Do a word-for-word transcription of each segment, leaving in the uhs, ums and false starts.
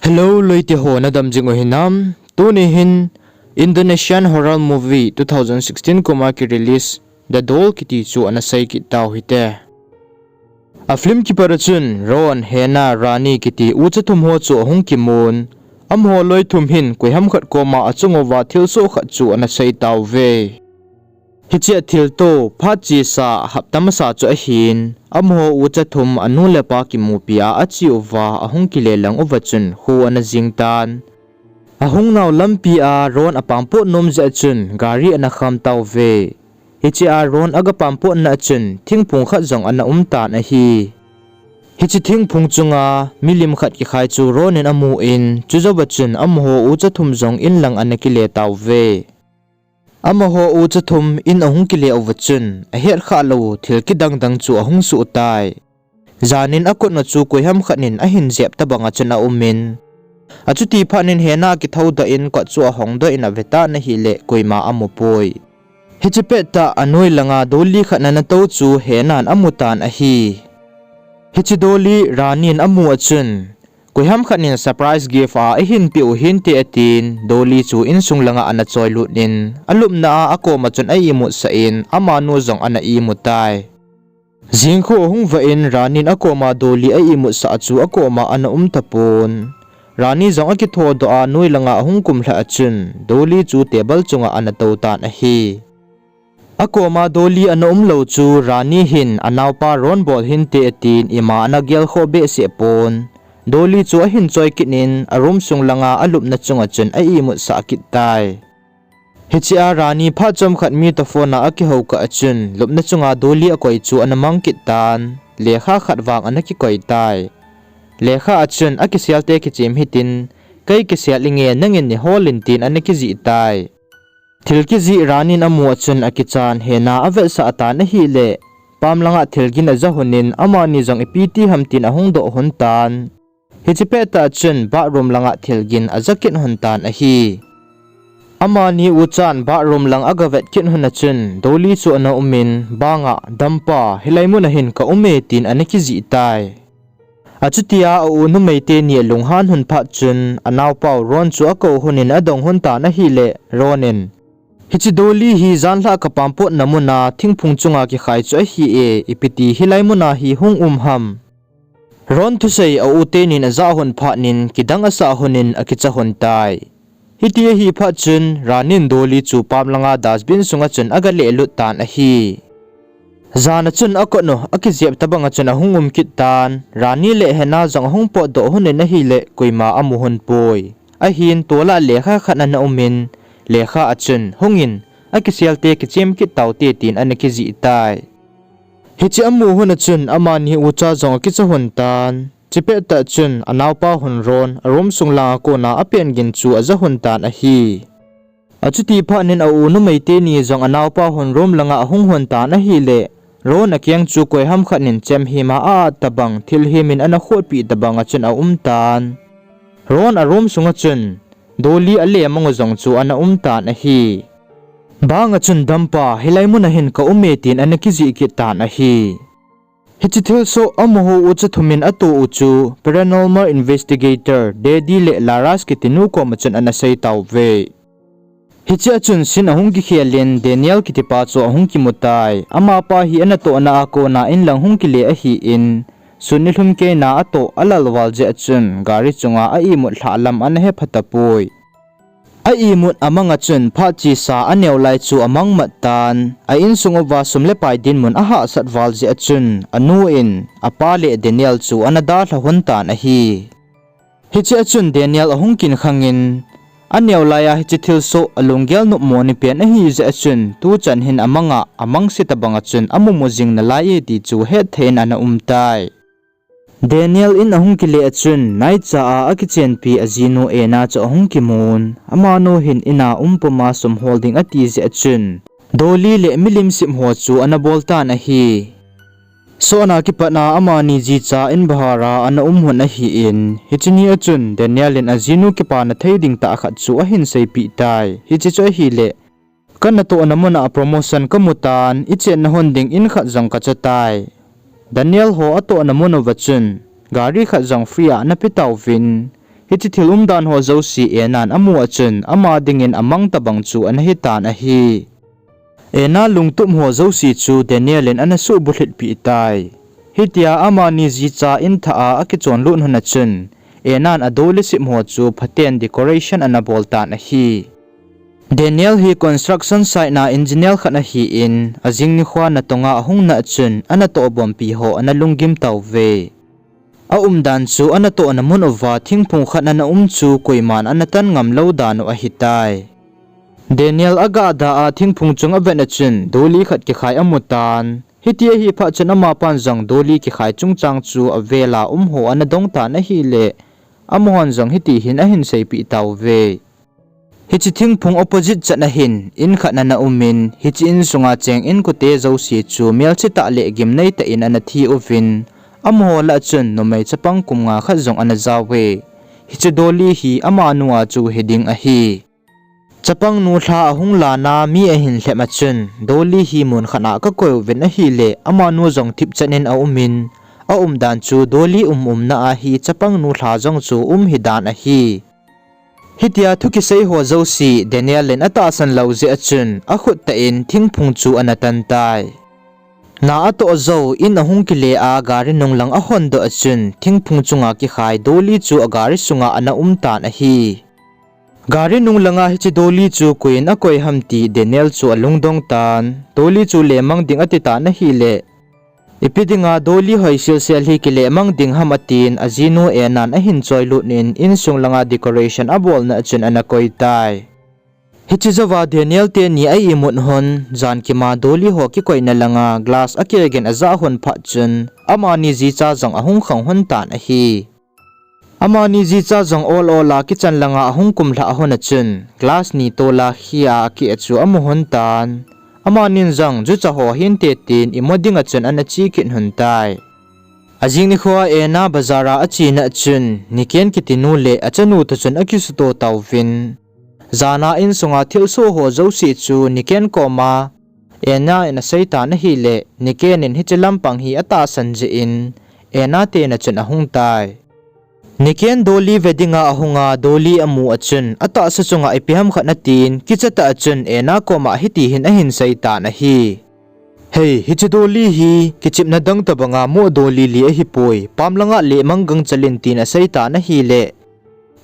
Hello, loite ho, nadam jing u hinam? Tuni hin Indonesian horror movie two thousand sixteen kuma ki release The Doll kiti chu ana sei kit tau hite. A film kipat a chun Ron, Hena, Rani kiti ucha thum ho chu ahung kimun. Amaho loi thum hin koiham khat koma achung uva thilsoh khat chu ana sei tauve. Hiche a thilto phat chesa hapta masa chu ahin, amaho ucha thum anu le apa kimupi a ache uva ahung kile lang uva chun kho ana jing tan. Ahung nau lampi a Ron apampot nom jeh a chun gari ana kham tauve. Hiche a Ron aga pampotna a chun thingphung khat jong ana um tan ahi. Hiche thingphung chunga milim khat kikhai chu Ron in amun, chujouva chun amaho ucha thum jong in lang ana kile tauve. Amaho ucha thum in ahung kile uva chun ahet khah lou thil kidang dang chu ahung soh tai. Jan in akotna chu koiham khat in ahin jep tabang a chun aumin. Achuti phat in Hena kithoudoh in kot chu ahongdoh in ave tan ahile koima amu poi. Hiche pettah anoi langa Dolly khat ana tou chu Hena in amu tan ahi. Hiche Dolly Rani in amu a chun, koiham khat in surprise gift a eihin peh u hinte atin, Dolly chu insung langa ana choilut in, alupna a akoma chun a-imutsah in, amanu jong ana imu tai. Jingkho ahung vah in Rani in akoma Dolly a-imutsah a chu akoma ana um tapon. Rani jong akithodoh a noi langa ahung kumlhah a chun, Dolly chu table chunga ana tou tan ahi. Akoma Dolly ana umlou chu Rani hin anaopa Ron bol hinte atin ima ana gelkhoh behseh pon. Dolly chu ahin choi kit in a room sung langa alupna chunga chun a-imutsah kit tai. Hichea Rani phat chomkhat mi toh phone a akihou kah a chun lupna chunga Dolly akoi chu ana mang kit tan, lekha khat vang ana kikoi tai. Lekha a chun akiselte kichem hitin, kei kisel inge nangin neihol in tin ana kijih tai. Thil kijih Rani in amu a chun akichan Hena avetsah tan ahile, pam langa thilgin aja lhon in amani jong ipi ti ham tin ahung doh lhon tan. Hiche pettah a chun bathroom langa thilgin aja kit lhon tan ahi. Amani uchan bathroom lang aga vet kit lhon a chun Dolly chu ana umin, banga, dampa, hilai muna hin ka um e tin ana kijih tai. Achutia a-u numei teni alunghan lhon phat chun anaopau Ron chu akou lhon in adong lhon tan ahile, Ron in, hiche Dolly hi janlhah kapampotna muna thingphung chunga kikhai chu ahi e, ipi ti hilai muna hi hung um ham? Ron thusei a-u tenin ajah lhon phat in kidang asah lhon in akicha lhon tai. Hiti ahi phat chun Rani in Dolly chu pam langa dustbin sunga chun aga lehlut tan ahi. Jan a chun akotnu akijep tabang a chun ahung um kit tan, Rani le Hena jong ahung potdoh lhon in ahile koima amu lhon poi. Ahin tola lekha khat ana umin, lekha a chun hungin akiselte kichem kit taute tin ana kijih tai. Hiche amu lhon a chun amani ucha jong akicha lhon tan. Hiche pettah chun anaopa lhon Ron a room sung langa kona apen gin chu aja lhon tan ahi. Achuti phat in a-u numei teni jong anaopa lhon room langa ahung lhon tan ahile, Ron akeng chu koiham khat in chemhima a-at tabang thilhim in ana khotpeh tabang a chun aum tan. Ron a room sunga chun Dolly ale mang u jong chu ana um tan ahi. Banga chun dampa, hilai muna hin ka um e tin ana kijih kit tan ahi. Hiche thilsoh amaho ucha thumin atoh u chu paranormal investigator Daddy le Laras kitinu koma chun ana sei tauve. Hichea chun scene ahung kikhel in Daniel kitipa chu ahung kimu tai. Amapa hi anatohna a kona inlang hung kile ahin, sun nilhum keina atoh alal val jeh a chun gari chunga a-imut lhah lam ana hepha tapoi. A-imut amang a chun phat chesa aneo lai chu amang mat tan, a insung uva sum le pai dinmun ahahsat val jeh a chun anu in apa le Daniel chu ana dalha lhon tan ahi. Hichea chun Daniel ahung kinkhangin, aneo laiya hiche thilsoh alunggel nopmo ni pen ahi jeh a chun tuchan hin amanga amangse tabang a chun amumu jing nalai e ti chu hetthei in ana um tai. Daniel in ahung kile a chun naicha a akichenpi ajinu Ena chu ahung kimun, amanu hin ina um puma sum hol ding ati jeh a chun Dolly le milim sip ho chu ana bol tan ahi. Sohna kipatna amani jicha in bahar a ana um lhon ahin, hiche ni a chun Daniel in ajinu kipana thei ding tah khat chu ahin seipeh tai. Hiche chu ahile, kanatohna muna promotion kamu tan, ichenna lhon ding in khat jong kacha tai. Daniel ho atohna mun uva chun gari khat jong free a ana pe tauvin, Hiche thil umdan ho jouse Anna'n amu a chun ama dingin amang tobang chu ana hitan ahi. Anna lungtup ho jouse chu Daniel in ana suhbulhit peh tai. Hitia amani jicha in thah a akichon lut hun a chun, Anna'n adolly sep ho chu phaten decoration ana bol tan ahi. Daniel hi construction site na engineer khat ahin, ajing nikhoa natong a ahung na a chun, anatoh bompi ho ana lunggim tauve. Aumdan chu anatohna mun uva thingphung khat ana um chu koiman ana tan ngam lou dan u ahitai. Daniel agah da a thingphung chung avet a chun, dolly khat kikhai amu tan. Hiti ahi phat chun amapan jong dolly kikhai chungchang chu avel a um ho ana dong tan ahile, amahon jong hiti hin ahin seipeh tauve. Hiche thingphung opposite chan ahin, in khat ana umin, hiche insunga cheng inkote jouse chu melchih tah le gimnei tah in ana thi uvin, amaho lah a chun numei chapang kum nga khat jong ana jao uve. Hiche dolly hi amanu a chu hiding ahi. Chapangnu lha ahung lana mi ahin lhep a chun, dolly hi mun khat a kakoi uvin ahile, amanu jong thipchan in aumin, aumdan chu dolly um umna a hi chapangnu lha jong chu um hidan ahi. Hitia thu kisei ho jouse Daniel in atahsan lou jeh a chun, akhut tah in thingphung chu ana tan tai. Na atoh jou in ahung kile a gari nunglang ahondoh a chun, thingphung chunga kikhai dolly chu agari sunga ana um tan ahi. Gari nunglanga hiche dolly chu koiyin akoi ham ti Daniel chu alungdong tan, dolly chu lemang ding ati tan ahile, ipi dinga dolly hoiselsel hi kilemang ding ham atin, ajinu Anna'n ahin choilut in insung langa decoration abolna a chun ana koi tai. Hiche jouva Daniel teni a imut hun, jan kima dolly ho kikoina langa glass akigin ajah hun phat chun, amani jicha jong ahung khang hun tan ahi. Amani jicha jong ol ol a kichan langa ahung kumlhah hun a chun, glass ni tola khi a akeh chu amu hun tan. Amanin jong jucha ho hinte tin imu dinga chun ana che kit hun tai. Ajing nikhoa Anna bazar a achena a chun, Niken kitinu le achanu toh chun akisuto tauvin. Jana insunga thilsoh ho jouse chu Niken koma Anna in asei tan ahile, Niken in hiche lampang hi atahsan jeh in, Anna tena chun ahung tai. Niken dolly ve dinga ahunga dolly amu a chun, atahsa chunga ipi ham khat natin, kicha tah a chun Anna koma hiti hin ahin sei tan ahi. Hei, hiche dolly hi kichepna dang tobanga mo dolly li ahipoi, pam langa lemang gangchel in tin asei tan ahile,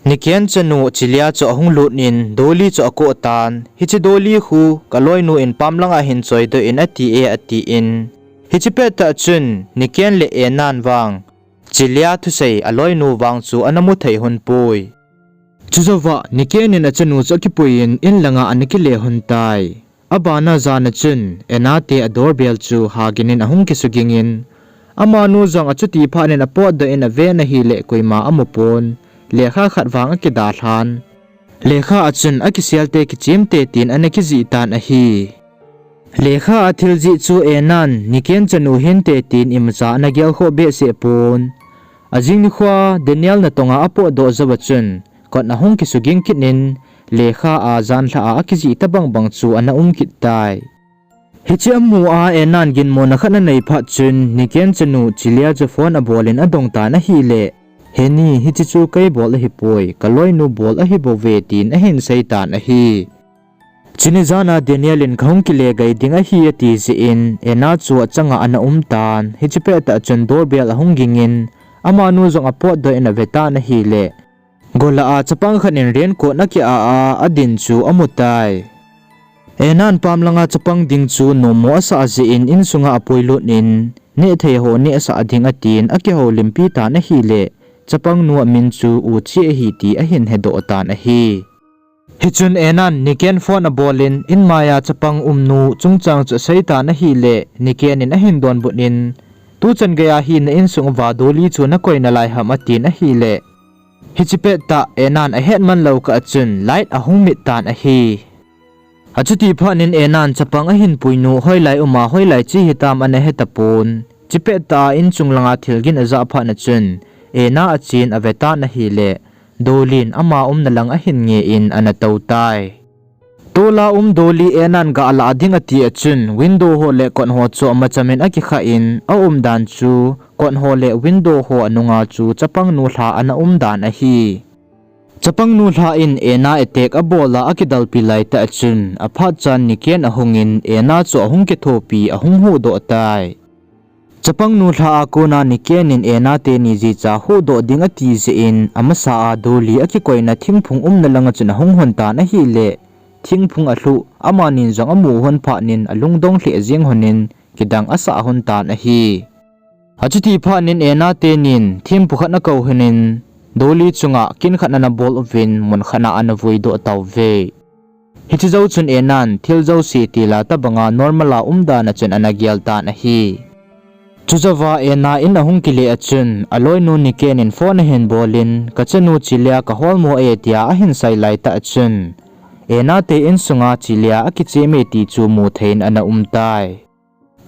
Niken chanu Celia chu ahung lut in dolly chu akoh tan, hiche dolly khu kaloinu in pam langa hin choidoh in ati e atin, hiche pettah chun Niken le Anna'n vang Celia thusei aloinu vang chu ana mu thei hunpoi. Chujouva Niken in achanu chu akipuiyin in langa ana kile hun tai. Abana jana chun Anna te a doorbell chu hagin in ahung kisuging in, amanu jong achuti phat in apotdoh in aven ahile koima amupon, lekha khat vang akidalhan. Lekha a chun akiselte kichemte tin ana kijih tan ahi. Lekha a thil jih chu Anna'n Niken chanu hinte tin imacha ana gelkhoh behseh pon. Ajing nikhoa Daniel natonga apotdoh jouva chun kot ahung kisuging kit in, lekha a janlhah a akijih tobang bang chu ana um kit tai. Hiche amu a Anna'n ginmona khat anei phat chun, Niken chanu Celia chu phone abol in adong tan ahile, Heni, hiche chu kei bol ahipoi, kaloinu bol ahibouve tin ahin sei tan ahi. Chuni jana Daniel in kahung kile gai ding ahi ati jeh in, Anna chu achanga ana um tan, hiche pettah chun doorbell ahung ging in, amanu jong apotdoh in ave tan ahile, golla a chapang khat in raincoat ana ki-ah a adin chu amu tai. Anna'n pam langa chapang ding chu nommo asah jeh in insunga apuilut in, nehthei ho nehsah ding atin akihoulimpi tan ahile, chapangnu a min chu Uchi ahi ti ahin hedoh tan ahi. Hichun Anna'n Niken phone abol in, inmaiya chapang umnu chungchang chu asei tan ahile, Niken in ahin donbut in, tuchan geiya hi na insung uva dolly chu nakoi nalai ham atin ahile, hiche pettah Anna'n ahetman lou kah a chun light ahung mit tan ahi. Achuti phat in Anna'n chapang ahin puinu hoilai uma hoilai che hitam ana hetapon. Hiche pettah a inchung langa thilgin ajah phat na chun, Anna achen ave tan ahile, dolly in ama umna lang ahin nge in ana tou tai. Tola um dolly Anna'n galah ding ati a chun, window ho le kot ho chu amacham in akikhah in, aumdan chu kot ho le window ho anunga chu chapangnu lha ana umdan ahi. Chapangnu lha in Anna attack abol a akidalpi laitah chun, aphat chan Niken ahungin Anna chu ahung kithopi, ahung huhdoh tai. Chapangnu lha a kona Niken in Anna teni jicha huhdoh ding ati jeh in, amasa a Dolly akikoina thingphung umna langa chun ahung hon tan ahile, thingphung alhuh, amanin jong amu hon phatnin alungdong lheh jeng honin, kidang asah hon tan ahi. Achuti phatnin Anna tenin thempu khat akou honin, Dolly chunga kin khat ana bol uvin, mun khat a ana vuidoh tauve. Hiche jou chun Anna'n thil jouse tila tobanga normal a umdan a chun ana gel tan ahi. Chujouva Anna in ahung kile a chun, aloinu Niken in phone ahin bolin, kachanu Celia kaholmo e tia ahin sei laitah chun, Anna te insunga Celia akichem e ti chu mu theiyin ana um tai.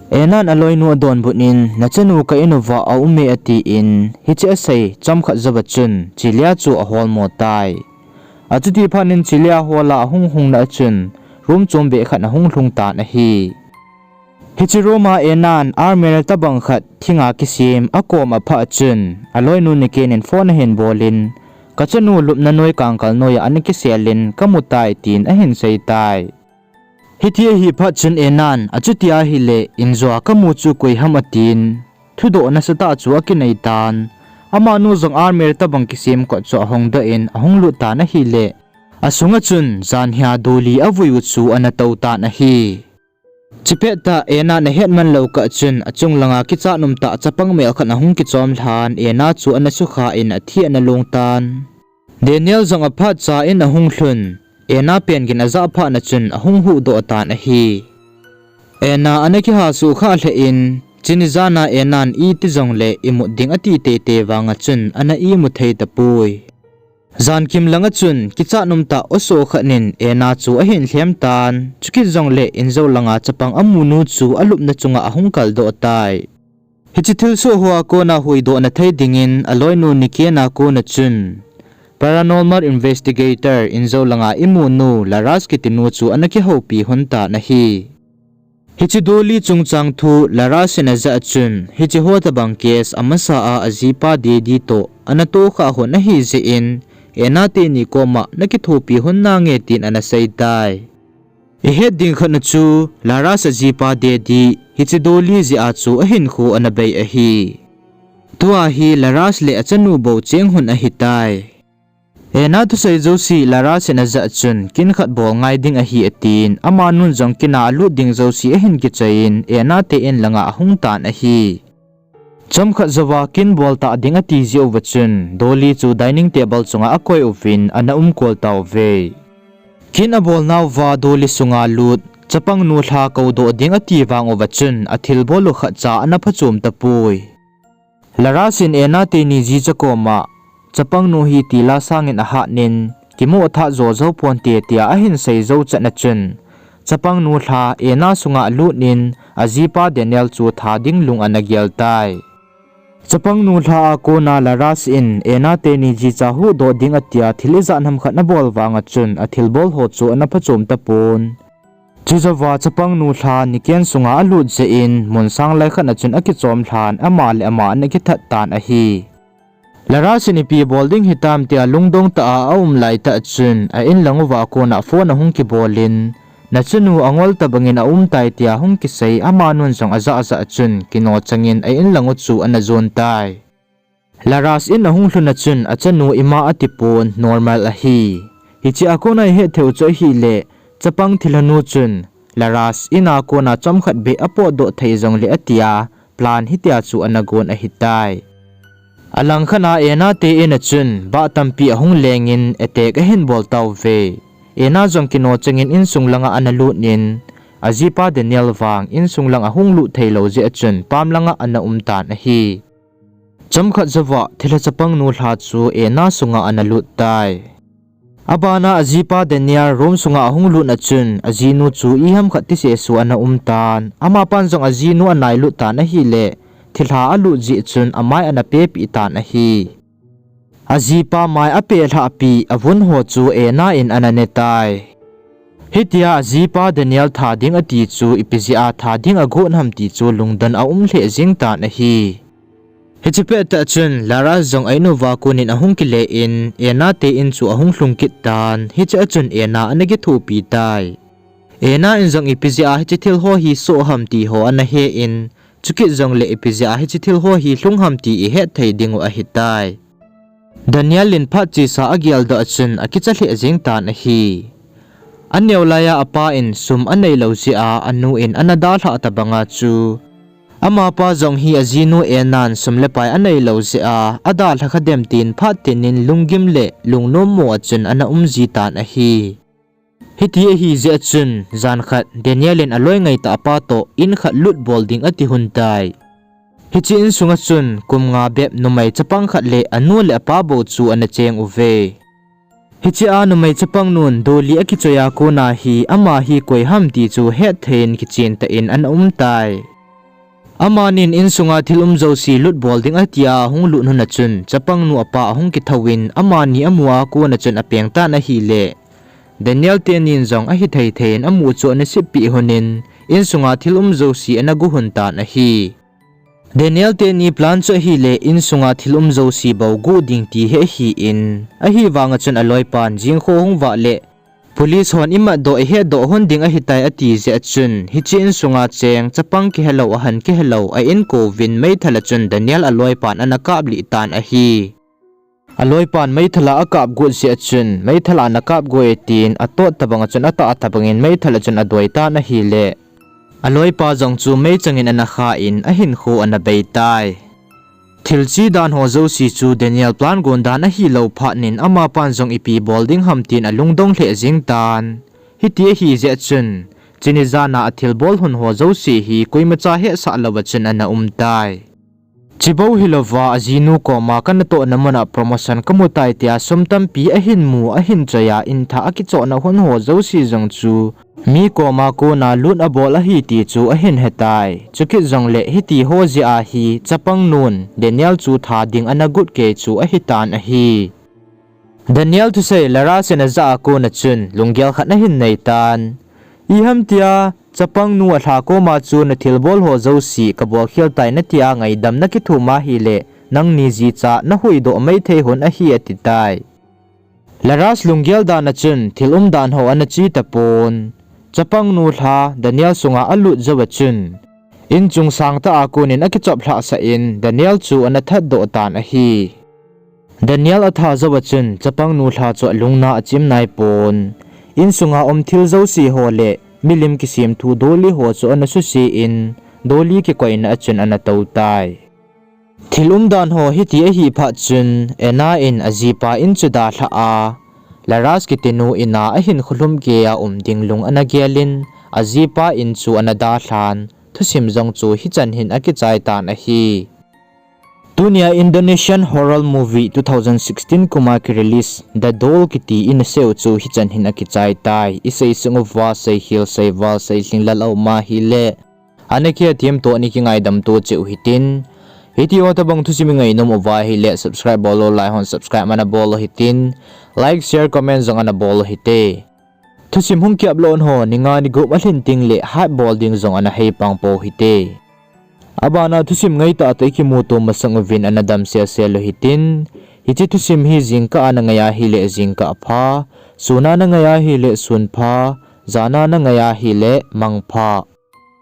Anna'n aloinu adonbut in, nachanu ka in uva aume atin, hiche asei chomkhat jouva chun, Celia chu aholmo tai. Achuti phatnin Celia hola ahung hungna a chun, room chombeh khat ahung lhung tan ahi. Hiche room a Anna'n armor tobang khat thinga kisem akom aphah chun, aloinu Niken in phone ahin bolin, kachanu lupna noi kangkal noiya ana kiselin kamu tai tin ahin sei tai. Hiti ahi phat chun Anna'n, achuti ahile, injo a kamu chu koi ham atin, thudoh nasatah chu akinei tan. Amanu jong armor tobang kisem kot chu ahongdoh in ahung lut tan ahile, asunga chun janhia Dolly avui u chu ana tou tan ahi. Chupet tah Anna'n ahetman lou kah chun achung langa kichat umtah chapang mel khat ahung kichom lhan Anna chu ana sukha in athi ana long tan. Daniel jong aphat cha in ahung lhun, Anna pen gin ajah phatna chun ahung huhdoh tan ahi. Anna ana kiha suhkhah lheh in, chuni jan a Anna'n iti jongle imut ding ati teitei vanga chun ana imu thei tapoi. Jankim langa chun kichat umtah oso khat in Anna chu ahin lhem tan, chukit jongle injo langa chapang amunu chu alupna chunga ahung kaldoh tai. Hiche thilsoh hoa kona huhdohna thei dingin aloinu Niken a kona chun paranormal investigator injo langa imunu Laras kitinu chu ana kihoupi hon tan ahi. Hiche Dolly chungchang thu Laras in ajah chun, hiche ho tobang case amasa a ajipa Daddy toh ana tohkhah hon ahi jeh in, Anna teni koma nakithopi hon nange tin ana sei tai. Ihet ding khatna chu, Laras ajipa Daddy hiche Dolly jeh a chu ahinkho ana bei ahi. Tua hi Laras le achanu bou cheng hon ahitai. Anna thusei jouse Laras in ajah chun kin khat bol ngai ding ahi atin, amanun jong kin a alut ding jouse ahin kichoi in Anna te in langa ahung tan ahi. Chomkhat jouva kin bol tah ding ati jeh uva chun Dolly chu dining table chunga akoi uvin ana umkol tauve. Kin abolnauva Dolly sunga lut, chapangnu lha koudoh ding ati vang uva chun athilbol u khatcha ana phachom tapoi. Laras in Anna teni jicha koma, chapangnu hi tila sangin ahatnin, kimoh thah jo jou ponte tia ahin sei jou chatna chun, chapangnu lha Anna sunga alutnin, ajipa Daniel chu tha ding lung ana gel tai. Chapangnu lha a kona Laras in Anna teni jicha huhdoh ding atia thil ijat ham khat abol vanga chun athilbol ho chu ana phachom tapon. Chujouva chapangnu lha Niken sunga alut jeh in mun sang lai khatna chun akichom lhan ama le ama ana kithat tan ahi. Laras in ipi bol ding hitam tia lungdong tah a aum laitah chun a inlang uva kona phone ahung kibolin, nachanu angol tobangin aum tai tia hung kisei amanun jong ajah ajah chun kino changin a inlang u chu ana jon tai. Laras in ahung lhun a chun achanu ima atipon normal ahi. Hiche a kona ihet theiu chu ahile, chapang thilhanu chun, Laras in a kona chomkhat beh apotdoh thei jongle atia, plan hitia chu ana gon ahitai. Alangkhat a Anna te in a chun, bah tampi ahung lengin attack ahin bol tauve. Anna jong kino changin insung langa ana lutnin, ajipa Daniel vang insung lang ahung lut theilou jeh a chun pam langa ana um tan ahi. Chomkhat jouva thilha chapangnu lha chu Anna sunga ana lut tai. Abana ajipa Daniel room sunga ahung lutna chun ajinu chu iham khat tisesu ana um tan. Amapan jong ajinu anailut tan ahile, thilha alut jeh chun amai ana pehpeh tan ahi. Ajipa mai apehlhahpi avun ho chu Anna in ana ne tai. Hitia ajipa Daniel tha ding ati chu ipi jeh a tha ding agot ham ti chu lungdon aum lheh jeng tan ahi. Hiche pettah chun Laras jong a in uva konin ahung kile in, Anna te in chu ahung lhung kit tan, hichea chun Anna ana kithopi tai. Anna in jong ipi jeh a hiche thil ho hi soh ham ti ho ana he in, chukit jongle ipi jeh a hiche thil ho hi lhung ham ti ihet thei dingu ahitai. Daniel in phat chesa ageldoh a chun akicha lheh jeng tan ahi. Aneo laiya apa in sum aneilou jeh a anu in ana dalhah tobanga chu, amapa jong hi ajinu Anna'n sum le pai aneilou jeh a adalha kha dem tin phat tinin lunggim le lungnommo a chun ana um ji tan ahi. Hiti ahi jeh a chun, jan khat Daniel in aloi ngaitah apa toh in khat lut bol ding ati lhon tai. Hiche insunga chun kum nga bep numei chapang khat le anu le apa bou chu ana cheng uve. Hichea numei chapang nun Dolly akichoi a kona hi ama hi koi ham ti chu hetthei in kichen tah in ana um tai. Amanin insunga thil um jouse lut bol ding atia ahung lut lhon a chun chapangnu apa ahung kithouvin amani amu a kona chun apeng tan ahile, Daniel tenin jong ahithei thei in amu chu ana seppeh lhonin, insunga thil um jouse ana gu lhon tan ahi. Daniel teni plan chu ahile insunga thil um jouse bou gu ding ti hi ahin, ahivanga chun aloipan jingkho hung vah le, police hon imatdoh ihetdoh lhon ding ahitai ati jeh a chun, hiche insunga cheng chapang kihelou ahan kihelou a inkouvin meithal a chun Daniel aloipan ana kaplih tan ahi. Aloipan meithal a akap got jeh a chun, meithal a nakap goi e tin atot tobanga chun atah tobangin meithal a chun adoi tan ahile, aloipa jong chu meichangin ana khan ahinkho ana bei tai. Thil che dan ho jouse chu Daniel plan gon dan ahilou phatnin amapan jong ipi bol ding ham tin alungdong lheh jeng tan. Hiti ahi jeh a chun, chuni jana athilbol lhon ho jouse hi koimacha hetsah louva chun ana um tai. Chubou hilouva ajinu koma kanatohna muna promotion kamu tai tia sum tampi ahin mu ahin choi a inthah akichohna lhon ho jouse jong chu mi koma kona lut abol ahi ti chu ahin hetai. Chukit jongle hiti ho jeh a hi chapang nun Daniel chu tha ding ana got kei chu ahitan ahi. Daniel thusei Laras in ajah a kona chun lunggel khat ahin nei tan. Iham tia chapangnu alha koma chu nathilbol ho jouse kabolkhel tai natia ngaidam nakithum ahile, nangni jicha nahuhdoh maithei lhon ahi ati tai. Laras lunggel dan a chun thil umdan ho ana che tapon. Chapangnu lha Daniel sunga alut jouva chun, inchung sangtah a konin akichop lhahsah in Daniel chu ana thatdoh tan ahi. Daniel atha jouva chun chapangnu lha chu alungna achim naipon. Insunga um thil jouse ho le milim kisemthu Dolly ho chu ana suse in, Dolly kikoina a chun ana tou tai. Thil umdan ho hiti ahi phat chun, Anna in ajipa in chu dalhah a, Laras kitinu ina ahinkho lhumkeiya um ding lung ana gelin, ajipa in chu ana dalhan, thusim jong chu hichan hin akichai tan ahi. Tunia Indonesian horror movie two thousand sixteen kuma kirelease The Doll kiti in aseiu chu hichan hin akichai tai. Isei sung uva, seikhel, seival, seilhinglel aum ahile, ana kihethem toh ana kingaidam toh cheh u hitin. Hitiho tobang thusim ingainom uva ahile subscribe bol lou lai hon subscribe ana bol u hitin. Like, share, comment jong ana bol u hite. Thusim hung kiupload ho ni nga ni gup alhin tengle hype bol ding jong ana heipang pou hite. Abana thusim ngaitah toh ikimuto masang uvin ana damselsel u hitin. Hiche thusim hi jingkah a nangai ahile jingkah pha, suna nangai ahile sun pha, jana nangai ahile mangpha.